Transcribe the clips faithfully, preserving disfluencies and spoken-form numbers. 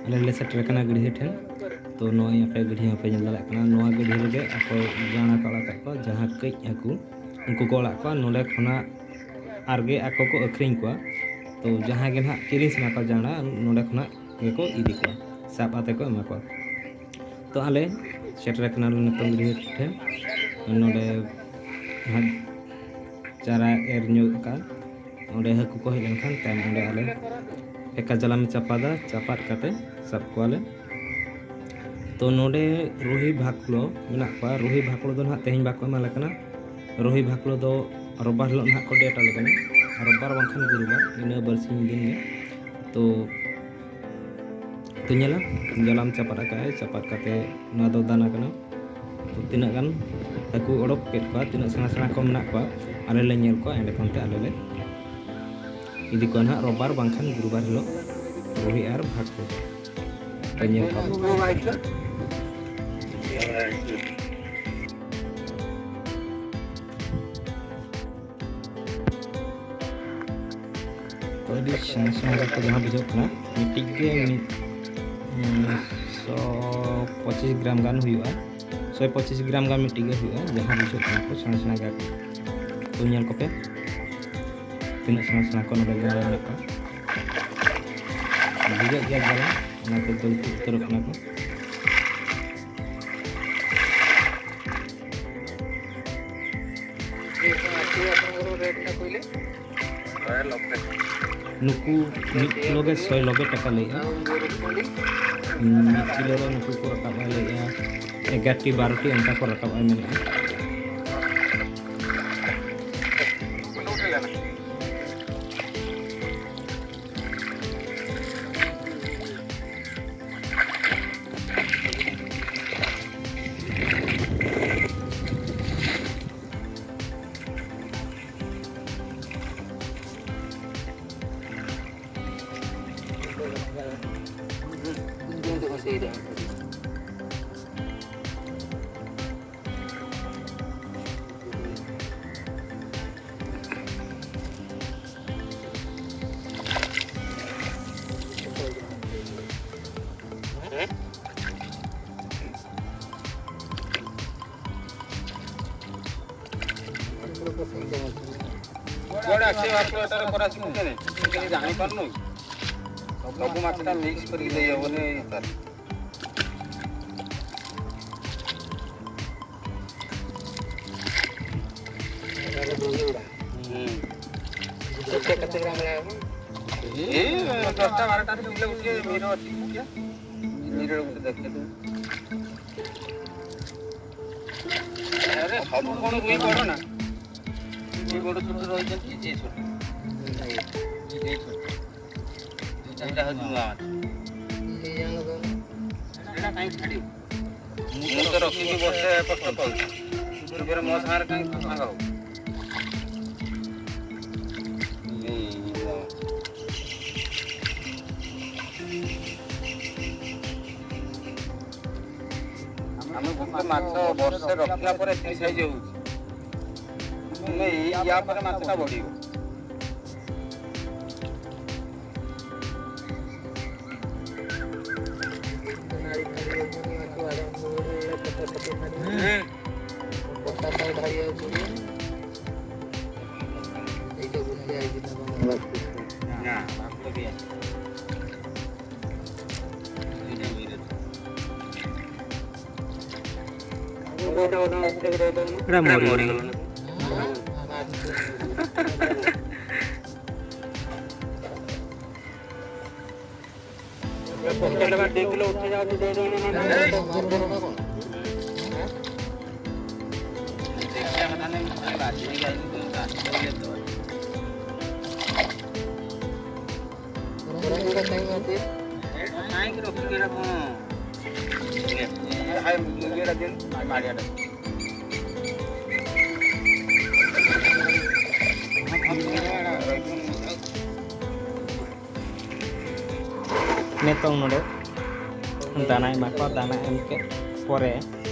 ᱟᱞᱮ ᱞᱮ ᱥᱮᱴᱮᱨ ᱟᱠᱟᱱᱟ ᱜᱟᱹᱰᱭᱟᱹ ᱴᱷᱮᱱ᱾ ᱛᱚ ᱱᱚᱜᱼᱚᱭ ᱟᱯᱮ ᱜᱟᱹᱰᱭᱟᱹ ᱦᱚᱸᱯᱮ ᱧᱮᱞ ᱫᱟᱲᱮᱭᱟᱜ ᱠᱟᱱᱟ, ᱱᱚᱣᱟ ᱜᱟᱹᱰᱭᱟᱹ ᱨᱮᱜᱮ ᱟᱠᱚ ᱡᱟᱸᱲᱟ ᱠᱚ ᱟᱲᱟᱜ ᱠᱟᱜ ᱠᱚᱣᱟ, ᱡᱟᱦᱟᱸ ᱠᱟᱹᱡ ᱦᱟᱹᱠᱩ ᱩᱱᱠᱩ ᱠᱚ ᱟᱲᱟᱜ ᱠᱚᱣᱟ᱾ ᱱᱚᱰᱮ ᱠᱷᱚᱱᱟᱜ ᱟᱨᱜᱮ ᱟᱠᱚ ᱠᱚ ᱟᱹᱠᱷᱨᱤᱧ ᱠᱚᱣᱟ᱾ ᱛᱚ ᱡᱟᱦᱟᱸᱭ ᱜᱮ ᱱᱟᱦᱟᱜ ᱠᱤᱨᱤᱧ ᱥᱟᱱᱟ ᱠᱚᱣᱟ ᱡᱟᱸᱲᱟ, ᱱᱚᱰᱮ ᱠᱷᱚᱱᱟᱜ ᱜᱮᱠᱚ ᱤᱫᱤ ᱠᱚᱣᱟ, ᱥᱟᱵ ᱠᱟᱛᱮ ᱠᱚ ᱮᱢᱟ ᱠᱚᱣᱟ᱾ ᱛᱚ ᱟᱞᱮ ᱥᱮᱴᱮᱨ ᱟᱠᱟᱱᱟᱞᱮ ᱱᱤᱛᱚᱝ ᱜᱟᱹᱰᱭᱟᱹ ᱴᱷᱮᱱ᱾ ᱱᱚᱰᱮ ᱱᱟᱦᱟᱜ ᱪᱟᱨᱟ ᱮᱨ ᱧᱚᱜ ᱟᱠᱟᱫ, ᱚᱸᱰᱮ ᱦᱟᱹᱠᱩ ᱠᱚ ᱦᱮᱡ ᱞᱮᱱᱠᱷᱟᱱ ᱛᱟᱭᱚᱢ ᱚᱸᱰᱮ ᱟᱞᱮ ᱮᱠᱟ ᱡᱟᱞᱟᱢ ᱪᱟᱯᱟᱫᱟ, ᱪᱟᱯᱟᱫ ᱠᱟᱛᱮ ᱥᱟᱵ ᱠᱚᱣᱟᱞᱮ᱾ ᱛᱚ ᱱᱚᱰᱮ ᱨᱩᱦᱤ ᱵᱷᱟᱠᱞᱳ ᱢᱮᱱᱟᱜ ᱠᱚᱣᱟ᱾ ᱨᱩᱦᱤ ᱵᱷᱟᱠᱞᱳ ᱫᱚ ᱱᱟᱦᱟᱜ ᱛᱮᱦᱮᱧ ᱵᱟᱠᱚ ᱮᱢᱟᱞᱮ ᱠᱟᱱᱟ᱾ ᱨᱩᱦᱤ ᱵᱷᱟᱠᱞᱳ ᱫᱚ ᱨᱳᱵᱵᱟᱨ ᱦᱤᱞᱳᱜ ᱱᱟᱦᱟᱜ ᱠᱚ ᱰᱮᱴ ᱟᱞᱮ ᱠᱟᱱᱟ, ᱨᱳᱵᱵᱟᱨ ᱵᱟᱝᱠᱷᱟᱱ ᱜᱩᱨᱩᱵᱟᱨ, ᱤᱱᱟᱹ ᱵᱟᱨᱥᱤᱧ ᱫᱤᱱ ᱜᱮ᱾ ᱛᱚ ᱛᱚ ᱧᱮᱞᱟ, ᱡᱟᱞᱟᱢ ᱪᱟᱯᱟᱫ ᱟᱠᱟᱫ ᱟᱭ, ᱪᱟᱯᱟᱫ ᱠᱟᱛᱮ ᱱᱚᱣᱟ ᱫᱚ ᱫᱟᱱᱟ ᱠᱟᱱᱟ᱾ ᱛᱚ ᱛᱤᱱᱟᱹᱜ ᱜᱟᱱ ᱦᱟᱹᱠᱩ ᱚᱰᱚᱠ ᱠᱮᱫ ᱠᱚᱣᱟ, ᱛᱤᱱᱟᱹᱜ ᱥᱮᱬᱟ ᱥᱮᱬᱟ ᱠᱚ ᱢᱮᱱᱟᱜ ᱠᱚᱣᱟ, ᱟᱞᱮ ᱞᱮ ᱧᱮᱞ ᱠᱚᱣᱟ᱾ ᱮᱸᱰᱮ ᱠᱷᱚᱱ ᱛᱮ ᱟᱞᱮ ᱞᱮ ᱤᱫᱤ ᱠᱚᱣᱟ ᱱᱟᱦᱟᱜ ᱨᱳᱵᱵᱟᱨ ᱵᱟᱝᱠᱷᱟᱱ ᱜᱩᱨᱩᱵᱟᱨ ᱦᱤᱞᱳᱜ ᱨᱩᱦᱤ ᱟᱨ ᱵᱷᱟᱠᱞᱳ᱾ ᱛᱚ ᱧᱮᱞ ᱠᱚᱣᱟ᱾ ᱛᱚ ᱟᱹᱰᱤ ᱥᱮᱬᱟ ᱥᱮᱬᱟ ᱜᱮᱠᱚ ᱡᱟᱦᱟᱸ ᱵᱩᱡᱷᱟᱹᱜ ᱠᱟᱱᱟ, ᱢᱤᱫᱴᱤᱡ ᱜᱮ ᱢᱤᱫ, ᱩᱸ, ᱥᱚ ᱯᱚᱸᱪᱤᱥ ᱜᱨᱟᱢ ᱜᱟᱱ ᱦᱩᱭᱩᱜᱼᱟ, ᱥᱚᱭ ᱯᱚᱸᱪᱤᱥ ᱜᱨᱟᱢ ᱜᱟᱱ ᱢᱤᱫᱴᱤᱡ ᱜᱮ ᱦᱩᱭᱩᱜᱼᱟ, ᱡᱟᱦᱟᱸ ᱵᱩᱡᱷᱟᱹᱜ ᱠᱟᱱᱟ ᱠᱚ ᱥᱮᱬᱟ ᱥᱮᱬᱟ ᱜᱮᱭᱟ ᱠᱚ᱾ ᱛᱚ ᱧᱮᱞ ᱠᱚᱯᱮ ᱛᱤᱱᱟᱹᱜ ᱥᱮᱬᱟ ᱥᱮᱬᱟ ᱠᱚ ᱱᱚᱰᱮ ᱡᱟᱞᱟᱢ ᱢᱮᱱᱟᱜ ᱠᱚᱣᱟ, ᱵᱩᱡᱷᱟᱹᱜ ᱜᱮᱭᱟ ᱡᱟᱞᱟᱢ, ᱚᱱᱟᱛᱮ ᱫᱟᱹᱲ ᱩᱛᱟᱹᱨᱚᱜ ᱠᱟᱱᱟ ᱠᱚ᱾ ᱱᱩᱠᱩ ᱢᱤᱫ ᱠᱤᱞᱳ ᱜᱮ ᱥᱚᱭ ᱱᱚᱵᱵᱳᱭ ᱴᱟᱠᱟ ᱞᱟᱹᱭᱮᱜᱼᱟ᱾ ᱢᱤᱫ ᱠᱤᱞᱳ ᱨᱮ ᱱᱩᱠᱩ ᱠᱚ ᱨᱟᱠᱟᱵᱼᱟ ᱞᱟᱹᱭᱮᱜᱼᱟ, ᱮᱜᱟᱨᱚ ᱴᱤ ᱵᱟᱨᱚ ᱴᱤ ᱚᱱᱠᱟ ᱠᱚ ᱨᱟᱠᱟᱵᱼᱟ ᱢᱮᱱᱮᱜᱼᱟ᱾ କୁଆଡ଼େ ଆସିବ, ଆସିବ, ଏଟାରେ କରା ଶିଖୁଛେ ନାଇଁ। ତୁ କେହି ଜାଣିପାରୁନୁ। ସବୁ ମାଛଟା ମିକ୍ସ କରିକି ଦେଇ ହବନି ତାର। ହୁଁ। କେତେ, କେତେ ଗ୍ରାମ ଲେଖା ହବ? ଏଇ ଦଶଟା ବାରଟା ରେ ପିଲା ଉଠିବେ, ଭିଡ଼ ଅଛି। ଭିଡ଼ ଗୋଟେ ଦେଖିଲୁ। ଆରେ ସବୁ କ'ଣ ରୁହି ବଡ଼ ନା? ଏ ବଡ଼ ଛୋଟ ରହିଛନ୍ତି, ଏ ଛୋଟ। ଏ ଛୋଟ। ଏଇଟା ହେଉଛି ନୂଆ ମାଛ। ଏଇଟା କାହିଁ ଛାଡ଼ିବୁ? ମୁଁ ତ ରଖିକି ବର୍ଷେ କଷ୍ଟ ପାଉଛି। ତୁ ଫେରେ ମୋ ସାଙ୍ଗରେ କାହିଁ ତୁ ସାଙ୍ଗ ହବୁ? ଏଇ, ଏଇ, ଆମେ ଗୋଟେ ମାଛ ବର୍ଷେ ରଖିଲା ପରେ ଏତିକି ସାଇଜ ହଉଛି। ମାନେ ଏଇ ୟା ପରେ ମାଛଟା ବଢ଼ିବ। ଏଇଟା ମରିଗଲା। ପକେଟ ବା ଦି କିଲୋ ଉଠି ଯାଉଛି, ଦେଇଦେଉନ ନହେଲେ। ଦେଖିବା କଥା ନାହିଁ, ମୁଁ ଖାଲି ବାଛି ଦେଇକି ଆଇଲି, ତୁ ବାଛି ଦେଲେ ତ। ଏଇଟା କାହିଁକି ରଖିଛୁ, ଏଇଟା କ'ଣ? ଏ, ଏ, ଏ, ହାୟ, ଇଏଟା ଦିଅନ୍ତୁ, ମାଡ଼ିଆଟା। ᱱᱤᱛᱚᱝ ᱱᱚᱰᱮ ᱫᱟᱱᱟ ᱮᱢᱟ ᱠᱚᱣᱟ᱾ ᱫᱟᱱᱟ ᱮᱢ ᱠᱮᱫ ᱯᱚᱨᱮ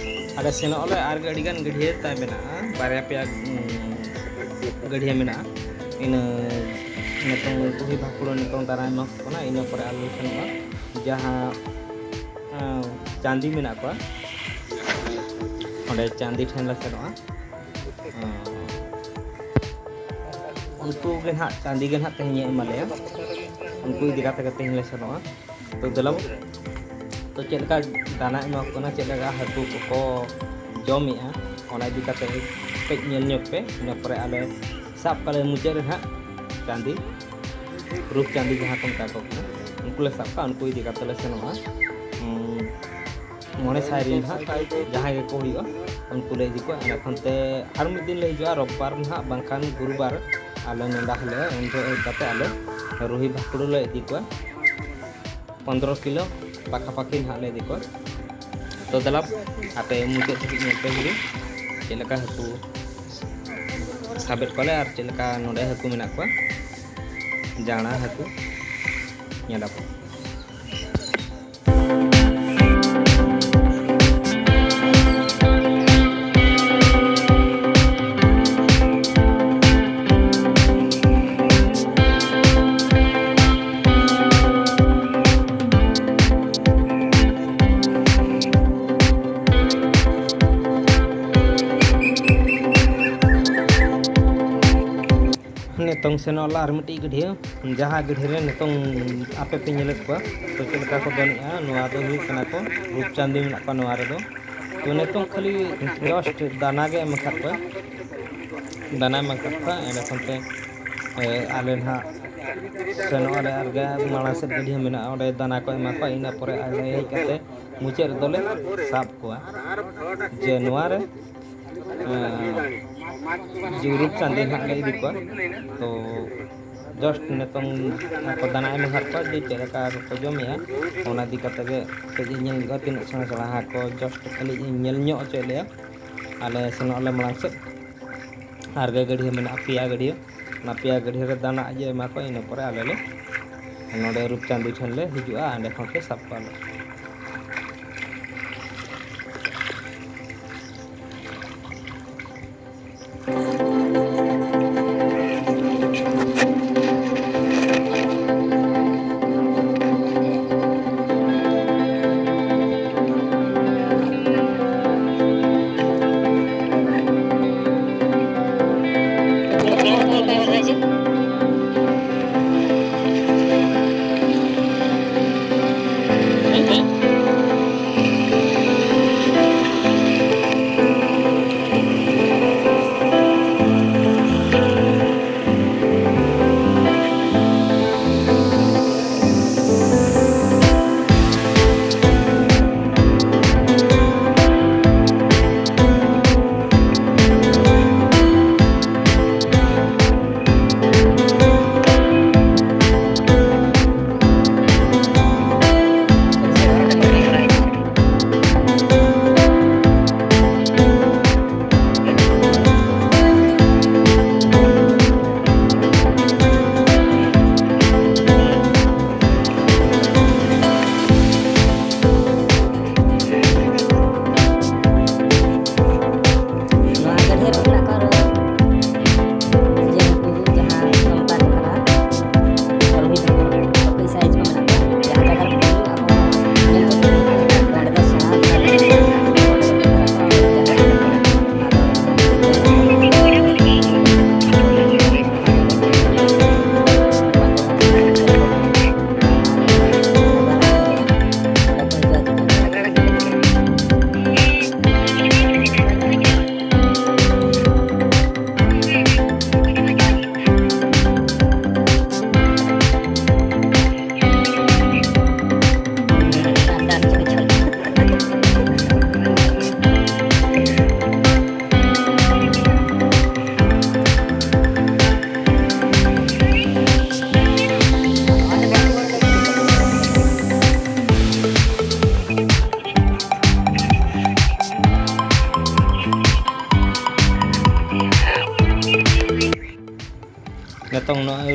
ᱟᱞᱮ ᱥᱮᱱᱚᱜ ᱟᱞᱮ, ᱟᱨ ᱟᱹᱰᱤᱜᱟᱱ ᱜᱟᱹᱰᱭᱟᱹ ᱛᱟᱭ ᱢᱮᱱᱟᱜᱼᱟ, ᱵᱟᱨᱭᱟ ᱯᱮᱭᱟ, ᱩᱸ, ᱜᱟᱹᱰᱭᱟᱹ ᱢᱮᱱᱟᱜᱼᱟ᱾ ᱤᱱᱟᱹ ᱱᱤᱛᱚᱝ ᱨᱩᱦᱤ ᱵᱷᱟᱠᱩᱲ ᱱᱤᱛᱚᱝ ᱫᱟᱱᱟ ᱮᱢᱟ ᱠᱚ ᱠᱟᱱᱟ, ᱤᱱᱟᱹ ᱯᱚᱨᱮ ᱟᱞᱮ ᱞᱮ ᱥᱮᱱᱚᱜᱼᱟ᱾ ᱡᱟᱦᱟᱸ ᱪᱟᱸᱫᱤ ᱢᱮᱱᱟᱜ ᱠᱚᱣᱟ, ᱚᱸᱰᱮ ᱪᱟᱸᱫᱤ ᱴᱷᱮᱱ ᱞᱮ ᱥᱮᱱᱚᱜᱼᱟ᱾ ᱩᱱᱠᱩ ᱜᱮ ᱱᱟᱦᱟᱜ ᱪᱟᱸᱫᱤ ᱜᱮ ᱱᱟᱦᱟᱜ ᱛᱮᱦᱮᱧ ᱮ ᱮᱢᱟ ᱞᱮᱭᱟ, ᱩᱱᱠᱩ ᱤᱫᱤ ᱠᱟᱛᱮ ᱜᱮ ᱛᱮᱦᱮᱧ ᱞᱮ ᱥᱮᱱᱚᱜᱼᱟ᱾ ᱛᱚ ᱫᱮᱞᱟ ᱵᱚ, ᱛᱚ ᱪᱮᱫ ᱞᱮᱠᱟ ᱫᱟᱱᱟ ᱮᱢᱟ ᱠᱚ ᱠᱟᱱᱟ, ᱪᱮᱫ ᱞᱮᱠᱟ ᱦᱟᱹᱠᱩ ᱠᱚᱠᱚ ᱡᱚᱢᱮᱜᱼᱟ, ᱚᱱᱟ ᱤᱫᱤ ᱠᱟᱛᱮ ᱠᱟᱹᱡ ᱧᱮᱞ ᱧᱚᱜ ᱯᱮ᱾ ᱤᱱᱟᱹ ᱯᱚᱨᱮ ᱟᱞᱮ ᱥᱟᱵ ᱠᱟᱜ ᱞᱮ ᱢᱩᱪᱟᱹᱫ ᱨᱮ ᱱᱟᱦᱟᱜ ᱪᱟᱸᱫᱤ, ᱨᱩᱯ ᱪᱟᱸᱫᱤ ᱡᱟᱦᱟᱸ ᱠᱚ ᱢᱮᱛᱟ ᱠᱚ ᱠᱟᱱᱟ, ᱩᱱᱠᱩ ᱞᱮ ᱥᱟᱵ ᱠᱚᱣᱟ, ᱩᱱᱠᱩ ᱤᱫᱤ ᱠᱟᱛᱮ ᱞᱮ ᱥᱮᱱᱚᱜᱼᱟ᱾ ᱩᱸ, ᱢᱚᱬᱮ ᱥᱟᱭ ᱨᱮᱱ ᱦᱟᱸᱜ ᱡᱟᱦᱟᱸᱭ ᱜᱮᱠᱚ ᱦᱩᱭᱩᱜᱼᱟ, ᱩᱱᱠᱩ ᱞᱮ ᱤᱫᱤ ᱠᱚᱣᱟ᱾ ᱤᱱᱟᱹ ᱠᱷᱚᱱ ᱛᱮ ᱟᱨ ᱢᱤᱫ ᱫᱤᱱ ᱞᱮ ᱦᱤᱡᱩᱜᱼᱟ, ᱨᱳᱵᱵᱟᱨ ᱱᱟᱦᱟᱜ ᱵᱟᱝᱠᱷᱟᱱ ᱜᱩᱨᱩᱵᱟᱨ ᱟᱞᱮ ᱱᱮᱰᱟ ᱦᱤᱞᱳᱜ, ᱩᱱ ᱡᱚᱦᱚᱜ ᱦᱮᱡ ᱠᱟᱛᱮ ᱟᱞᱮ ᱨᱩᱦᱤ ᱵᱷᱟᱠᱩᱲ ᱞᱮ ᱤᱫᱤ ᱠᱚᱣᱟ, ᱯᱚᱱᱫᱽᱨᱚ ᱠᱤᱞᱳ ᱯᱟᱠᱷᱟ ᱯᱟᱠᱷᱤ ᱱᱟᱦᱟᱜ ᱞᱮ ᱤᱫᱤ ᱠᱚᱣᱟ᱾ ᱛᱚ ᱫᱮᱞᱟ ᱟᱯᱮ ᱢᱩᱪᱟᱹᱫ ᱫᱷᱟᱹᱵᱤᱡ ᱧᱮᱞ ᱯᱮ ᱵᱷᱤᱰᱤᱭᱳ, ᱪᱮᱫ ᱞᱮᱠᱟ ᱦᱟᱹᱠᱩ ᱥᱟᱵᱮᱫ ᱠᱚᱣᱟᱞᱮ ᱟᱨ ᱪᱮᱫ ᱞᱮᱠᱟ ᱱᱚᱰᱮ ᱦᱟᱹᱠᱩ ᱢᱮᱱᱟᱜ ᱠᱚᱣᱟ, ᱡᱟᱸᱲᱟ ᱦᱟᱹᱠᱩ ᱧᱮᱞ ᱟᱯᱮ᱾ ᱱᱤᱛᱚᱝ ᱥᱮᱱᱚᱜ ᱞᱮ ᱟᱨ ᱢᱤᱫᱴᱤᱡ ᱜᱟᱹᱰᱭᱟᱹ, ᱡᱟᱦᱟᱸ ᱜᱟᱹᱰᱭᱟᱹ ᱨᱮ ᱱᱤᱛᱚᱝ ᱟᱯᱮ ᱯᱮ ᱧᱮᱞᱮᱫ ᱠᱚᱣᱟ, ᱛᱚ ᱪᱮᱫ ᱞᱮᱠᱟ ᱠᱚ ᱫᱚᱱᱮᱜᱼᱟ, ᱱᱚᱣᱟ ᱫᱚ ᱦᱩᱭᱩᱜ ᱠᱟᱱᱟ ᱠᱚ ᱨᱩᱯᱪᱟᱸᱫᱤ ᱢᱮᱱᱟᱜ ᱠᱚᱣᱟ ᱱᱚᱣᱟ ᱨᱮᱫᱚ᱾ ᱛᱚ ᱱᱤᱛᱚᱝ ᱠᱷᱟᱹᱞᱤ just ᱫᱟᱱᱟ ᱜᱮ ᱮᱢ ᱟᱠᱟᱫ ᱠᱚᱣᱟ, ᱫᱟᱱᱟ ᱮᱢ ᱟᱠᱟᱫ ᱠᱚᱣᱟ᱾ ᱮᱸᱰᱮ ᱠᱷᱚᱱ ᱛᱮ, ᱮ, ᱟᱞᱮ ᱱᱟᱦᱟᱜ ᱥᱮᱱᱚᱜ ᱟᱞᱮ ᱟᱨ ᱜᱮ ᱢᱟᱲᱟᱝ ᱥᱮᱫ ᱜᱟᱹᱰᱭᱟᱹ ᱢᱮᱱᱟᱜᱼᱟ, ᱚᱸᱰᱮ ᱫᱟᱱᱟ ᱠᱚ ᱮᱢᱟ ᱠᱚᱣᱟ᱾ ᱤᱱᱟᱹ ᱯᱚᱨᱮ ᱟᱞᱮ ᱦᱮᱡ ᱠᱟᱛᱮ ᱢᱩᱪᱟᱹᱫ ᱨᱮᱫᱚ ᱞᱮ ᱥᱟᱵ ᱠᱚᱣᱟ᱾ ᱡᱮ ᱱᱚᱣᱟ ᱨᱮ, ᱮᱸ, ᱡᱩᱨᱩᱯ ᱪᱟᱸᱫᱤ ᱱᱟᱦᱟᱜ ᱞᱮ ᱤᱫᱤ ᱠᱚᱣᱟ᱾ ᱛᱚ just ᱱᱤᱛᱚᱝ ᱟᱠᱚ ᱫᱟᱱᱟ ᱮᱢ ᱟᱠᱟᱫ ᱠᱚᱣᱟ, ᱡᱮ ᱪᱮᱫ ᱞᱮᱠᱟ ᱠᱚ ᱡᱚᱢᱮᱜᱼᱟ, ᱚᱱᱟ ᱤᱫᱤ ᱠᱟᱛᱮ ᱜᱮ ᱠᱟᱹᱡ ᱤᱧ ᱧᱮᱞ ᱧᱚᱜᱟ ᱛᱤᱱᱟᱹᱜ ᱥᱮᱬᱟ ᱥᱮᱬᱟ ᱦᱟᱹᱠᱩ, just ᱠᱷᱟᱹᱞᱤ ᱤᱧ ᱧᱮᱞ ᱧᱚᱜ ᱦᱚᱪᱚᱭᱮᱫ ᱞᱮᱭᱟ᱾ ᱟᱞᱮ ᱥᱮᱱᱚᱜ ᱟᱞᱮ ᱢᱟᱲᱟᱝ ᱥᱮᱫ, ᱟᱨ ᱜᱮ ᱜᱟᱹᱰᱭᱟᱹ ᱢᱮᱱᱟᱜᱼᱟ, ᱯᱮᱭᱟ ᱜᱟᱹᱰᱭᱟᱹ, ᱚᱱᱟ ᱯᱮᱭᱟ ᱜᱟᱹᱰᱭᱟᱹ ᱨᱮ ᱫᱟᱱᱟ ᱤᱭᱟᱹ ᱮᱢᱟ ᱠᱚ, ᱤᱱᱟᱹ ᱯᱚᱨᱮ ᱟᱞᱮ ᱞᱮ ᱱᱚᱰᱮ ᱨᱩᱯᱪᱟᱸᱫᱤ ᱴᱷᱮᱱ ᱞᱮ ᱦᱤᱡᱩᱜᱼᱟ, ᱚᱸᱰᱮ ᱠᱷᱚᱱ ᱞᱮ ᱥᱟᱵ ᱠᱚᱣᱟ ᱞᱮ᱾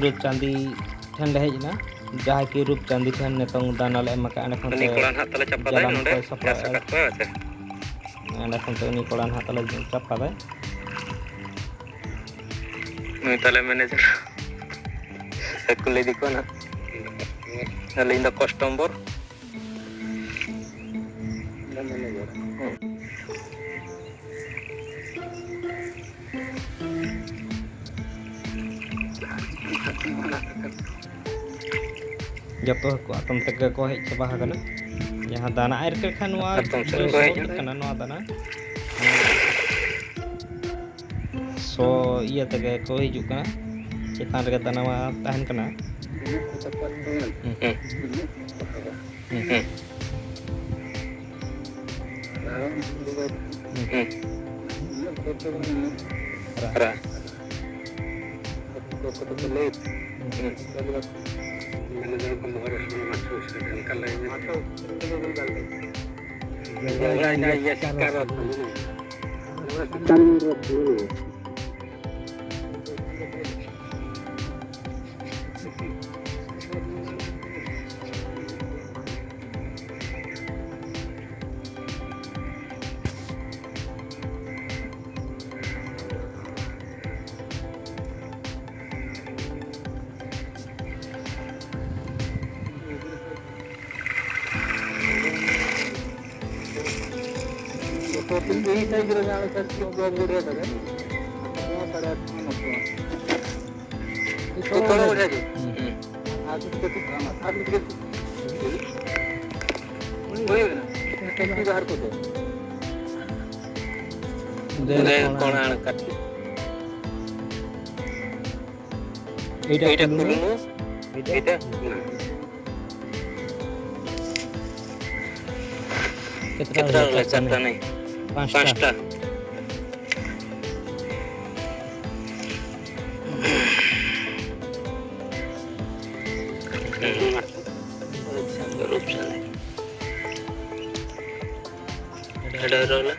ᱨᱩᱯᱪᱟᱸᱫᱤ ᱴᱷᱮᱱ ᱞᱮ ᱦᱮᱡ ᱮᱱᱟ, ᱡᱟᱦᱟᱸᱭ ᱠᱤ ᱨᱩᱯᱪᱟᱸᱫᱤ ᱴᱷᱮᱱ ᱱᱤᱛᱚᱝ ᱫᱟᱱᱟ ᱞᱮ ᱮᱢ ᱟᱠᱟᱫᱼᱟ᱾ ᱚᱸᱰᱮ ᱠᱷᱚᱱ ᱩᱱᱤ ᱛᱮ ᱠᱚᱲᱟ ᱱᱟᱦᱟᱜ ᱛᱟᱞᱮ ᱪᱟᱯᱟᱫᱟᱭ ᱡᱟᱞᱟᱢ ᱱᱚᱰᱮ ᱠᱚᱭ ᱥᱟᱯᱲᱟᱣᱮᱫᱼᱟ᱾ ᱚᱸᱰᱮ ᱠᱷᱚᱱ ᱛᱮ ᱩᱱᱤ ᱠᱚᱲᱟ ᱱᱟᱦᱟᱜ ᱛᱟᱞᱮ ᱪᱟᱯᱟᱫᱟᱭ᱾ ᱱᱩᱭ ᱛᱟᱞᱮ ᱢᱮᱱᱮᱡᱟᱨ᱾ ᱠᱩᱞᱤ ᱤᱫᱤ ᱠᱚᱣᱟ ᱱᱟᱦᱟᱜ᱾ ᱟᱹᱞᱤᱧ ᱫᱚ ᱠᱟᱥᱴᱚᱢᱟᱨ᱾ ᱡᱚᱛᱚ ᱦᱟᱹᱠᱩ ᱟᱛᱚᱢ ᱛᱮᱜᱮ ᱠᱚ ᱦᱮᱡ ᱪᱟᱵᱟ ᱟᱠᱟᱱᱟ᱾ ᱡᱟᱦᱟᱸ ᱫᱟᱱᱟ ᱮᱨ ᱠᱮᱫ ᱠᱷᱟᱱ ᱱᱚᱣᱟ ᱟᱛᱚᱢ ᱥᱮᱫ ᱠᱚ ᱦᱮᱡ ᱥᱚ ᱮᱱᱟ᱾ ᱠᱟᱱᱟ, ᱱᱚᱣᱟ ᱫᱟᱱᱟ᱾ ᱥᱚ ᱤᱭᱟᱹ ᱛᱮᱜᱮ ᱠᱚ ᱦᱤᱡᱩᱜ ᱠᱟᱱᱟ, ᱪᱮᱛᱟᱱ ᱨᱮᱜᱮ ᱫᱟᱱᱟ ᱢᱟ ᱛᱟᱦᱮᱱ ᱠᱟᱱᱟ᱾ ᱦᱩᱸ᱾ ᱦᱩᱸ᱾ ᱦᱩᱸ᱾ ᱨᱟ᱾ ᱦᱩᱸ᱾ ᱫᱮ ᱠᱚᱬᱟ ᱠᱟᱹᱴᱤᱡ᱾ এইটা এইটা খুলুন। খুলুন। এইটা? এইটা? কেতটা কেতটা হলো? হলো? চারটা চারটা নেই। নেই। পাঁচটা। পাঁচটা। রূপসানে। এটা হলো।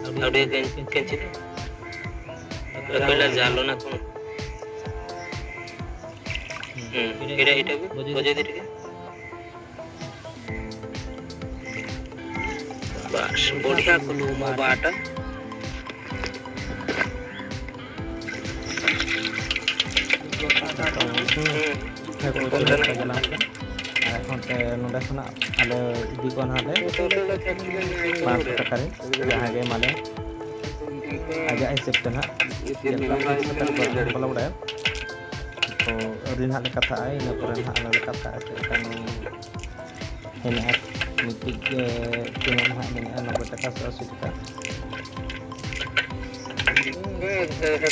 আপনি কেন-, কেন ছিল? ওটা কইলা জালো না কোন? ᱦᱩᱸ, ᱮᱴᱟᱜ, ᱮᱴᱟᱜ ᱜᱮ, ᱵᱚᱡᱮ ᱫᱤ ᱨᱮᱜᱮ᱾ ᱵᱟᱥ, ᱵᱚᱰᱷᱤᱭᱟ ᱠᱩᱞᱩ ᱢᱟ ᱵᱟᱴᱟ᱾ ᱦᱮᱸ, ᱜᱚᱝᱠᱮ, ᱱᱚᱝᱠᱟ ᱜᱮ ᱞᱟᱝ ᱥᱮ᱾ ᱟᱨ ᱮᱠᱷᱚᱱ ᱛᱮ ᱱᱚᱰᱮ ᱠᱷᱚᱱᱟᱜ ᱟᱞᱮ ᱤᱫᱤ ᱠᱚᱣᱟ ᱱᱟᱦᱟᱜ ᱞᱮ ᱯᱟᱸᱪᱥᱚ ᱴᱟᱠᱟ ᱨᱮ, ᱡᱟᱦᱟᱸ ᱜᱮ ᱢᱟᱱᱮ ᱟᱡᱟᱜ ᱦᱤᱥᱟᱹᱵ ᱛᱮ ᱱᱟᱦᱟᱜ ᱪᱮᱫ ᱞᱮᱠᱟ ᱯᱚᱭᱥᱟ ᱠᱟᱴᱟᱜ ᱠᱚ ᱵᱟᱞᱮ ᱵᱟᱲᱟᱭᱟ᱾ ᱛᱚ, ᱟᱹᱣᱨᱤ ᱱᱟᱦᱟᱜ ᱞᱮ ᱠᱟᱛᱷᱟᱜᱼᱟ, ᱤᱱᱟᱹ ᱯᱚᱨᱮ ᱱᱟᱦᱟᱜ ᱟᱞᱮ ᱞᱮ ᱠᱟᱛᱷᱟᱜᱼᱟ ᱪᱮᱫ ᱞᱮᱠᱟ ᱱᱩᱭ ᱦᱮᱱᱟᱜᱼᱟ, ᱢᱤᱫᱴᱤᱡ ᱜᱮ ᱛᱤᱱᱟᱹᱜ ᱱᱟᱦᱟᱜ ᱢᱮᱱᱟᱜᱼᱟ, ᱱᱚᱵᱵᱳᱭ ᱴᱟᱠᱟ ᱥᱮ ᱟᱥᱤ ᱴᱟᱠᱟ᱾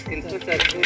ᱛᱤᱱᱥᱚ ᱪᱟᱨᱥᱚ᱾